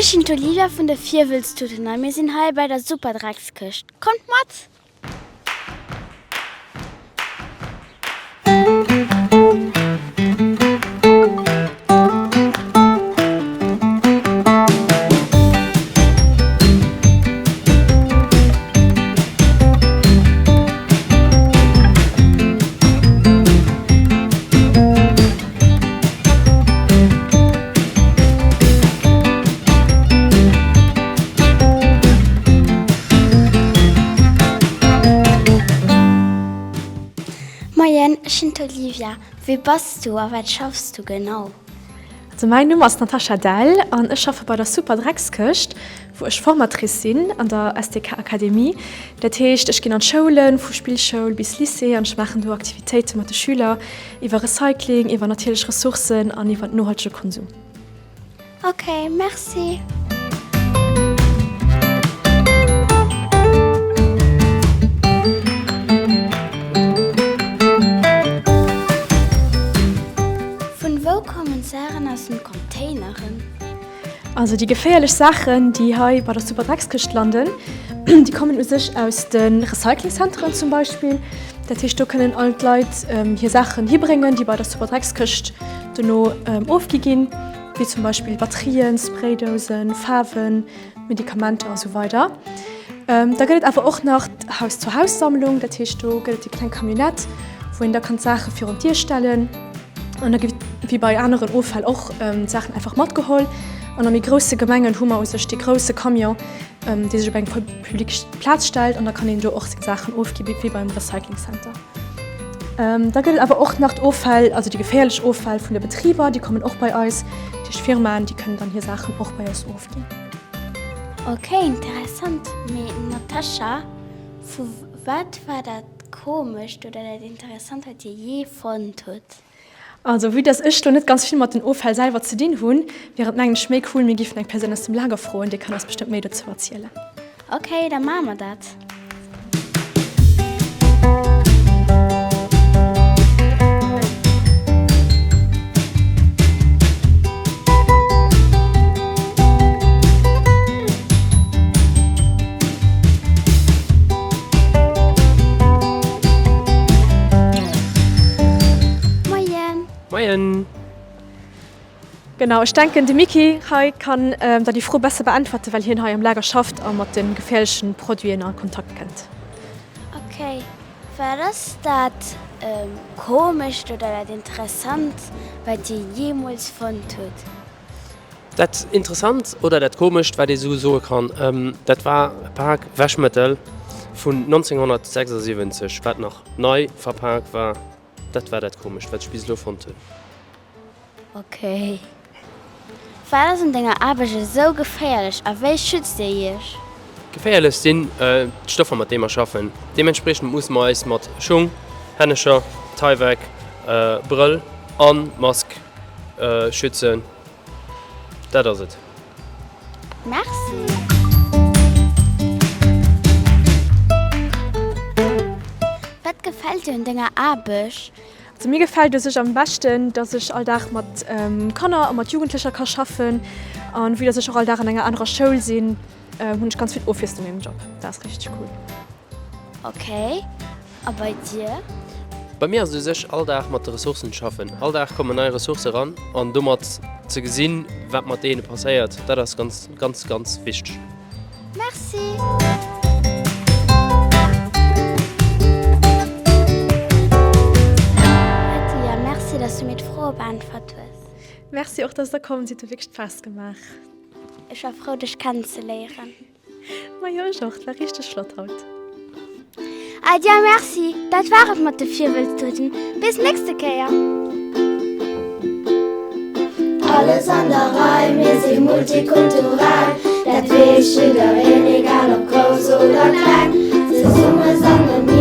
Ech sinn d'Olivia vun de Virwëllstuten a mir sinn hei bei der Superdreckskëscht. Kommt mat! Moien, ech sinn d'Olivia. Wie bass du a wat schaffs du genau? Also mäin Numm ass Natascha Dell an ech schaffe bei der Super Dreckskëscht, wou ech Formatrice sinn an der SDK Akademie. Dat heescht, ech ginn an d'Schoulen, vu Spillschoul bis Lycée an ech maachen do Aktivitéite mat de Schüler iwwer Recycling, iwwer natierlech Ressourcen an iwwer nohaltege Konsum. Ok, merci. Vun wou kommen d'Saachen aus den Containeren? Also déi geféierlech Saachen, déi hei bei der Superdreckskëscht landen, déi kommen u sech aus de Recyclingcenteren zum Beispill. Dat heescht, do kënnen all d'Leit hir Saachen hibréngen, déi bei der Superdreckskëscht dono ofgi ginn, wéi zum Beispill Batterien, Spraydousen, Faarwen, Medikamenter a sou weider. Da gëtt et awer och nach d'Haus-zu-Haus-Sammlung, dat heescht, do gëtt et déi kleng Camionnette, wou een da kann d'Saache virun d'Dier stellen. An da gi wéi bei aneren Offäll och d'Saachen einfach matgeholl. An a méi grousse Gemengen hu mer u sech dee grousse Camion, dee sech op eng public Plaz stellt an da kann een do och seng Saachen ofgi wéi beim Recycling Center. Da gëtt et awer och nach d'Offäll, also déi geféierlech Offäll vun de Betriber, déi kommen och bei eis. Dat heescht Firmaen, déi kënnen dann hir Saachen och bei eis ofginn. Ok, interessant. Mee Natascha, vu wat war dat Komescht oder dat Interessant, wat Dir jee fonnt hutt? Also vue dass ech lo net ganz vill mat den Offäll selwer ze dinn hunn, wier et mengen ech méi cool mir giffen eng Persoun aus dem Lager froen, déi kann eis bestëmmt méi dozou erzielen. Ok, da maache mer dat. Moien! Moien! Genau, ech denken de Micky hei kann der déi Fro besser beäntwerte well hien hei am Lager schafft a mat de geféierlechen Produiten a Kontakt kënnt. Ok, wat ass dat komescht oder dat interessant wat dir jeemools fonnt hutt? Dat Interessant oder dat Komescht, wat ee sou soe kann, dat war e Pak Wäschmëttel vun 1976, wat nach nei verpak war. Dat war dat Komescht, wat ech bis elo fonnt hunn. Ok. Wat ass un denger Aarbecht esou geféierlech a wéi schützt dir iech? Geféierlech sinn d'Stoffer, mat deene mer schaffen. Deementspriechend musse mer eis mat Schung, Hännecher, Tyvek, Brëll a Mask schützen. Dat ass et. Merci. Wat gefält dir un denger Aarbecht? Also mir gefält u sech am beschten, dass ech all Dag mat Kanner a mat Jugendlecher ka schaffen. An vue dass ech och all Dag an enger anerer Schoul sinn, hunn ech ganz vill Ofwiesslung am Job. Dat ass richteg cool. Ok, a bei dir? Bei mir ass et u sech all Dag mat de Ressourcen schaffen. All Dag kommen nei Ressourcë ran an domat ze gesinn, wat mat deene passéiert, dat ass ganz, ganz, ganz wichteg. Merci. Adia, merci, dass du mir d'Froe beäntwert hues. Merci och, dass der komm sidd, huet wierklech Spaass gemaach. Ech war frou, dech kennenzeléieren. Majo ech och, et war richteg flott haut. Adia, merci, dat war et mat de Virwëlztuten. Bis nächste Kéier! Alles an der Rei, mir si multikulturell, dat weess jiddereen, egal ob grouss oder kleng. Zesumme sange mir.